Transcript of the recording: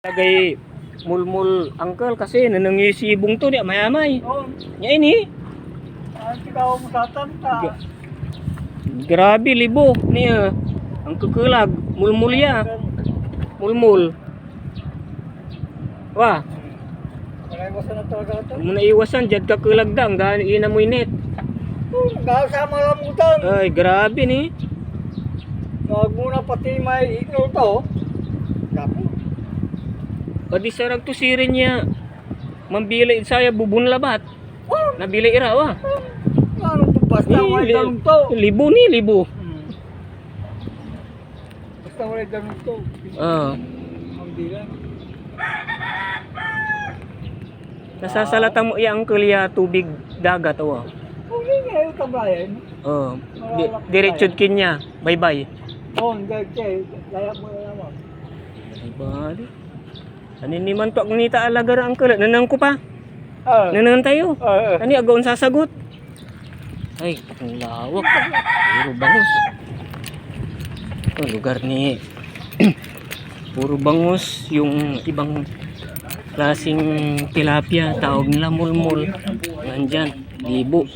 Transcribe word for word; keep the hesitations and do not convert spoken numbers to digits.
Lagay mulmul, uncle, kasi nanengneng si Bong to, di amayamay. Oh, Nia ini. ang sigaw mo satan ta. Ga-, grabe, libo. Nia, ang kekelag, mulmul ya. Mulmul. Wa, Wala ko sa talaga ito. mo naiwasan, diad kakelag da, anggan inamoy net. Gasa malamutan. Ay, grabe ni. Wag mo na pati may igno to. Gapo. Adi sarag to sirin ya. Mambilay ed saya bubon labat. Oh, Nabilay ira, wa. Ano to basta Eh, may li-, tanong to. libo ni, libo. Hmm. Basta wala tanong to. Ah, Ang bilang. nasasalatan mo iya, uncle, ya tubig dagat, wa. Kung hindi nga yung tabayan, Oh, di, diretsod kanya, baybay. Oh, hindi, hindi. Laya mo na naman. Ay, bali. Anini man to, agnita alagar, uncle. Nanang ko pa. Ah, Nanang tayo. ah, ah. Ani, agaw sasagot. Ay, ang lawak. Puro bangus. Ito, lugar ni puro bangus, yung ibang klaseng tilapia, tawag nila mulmul. Nandyan, libo.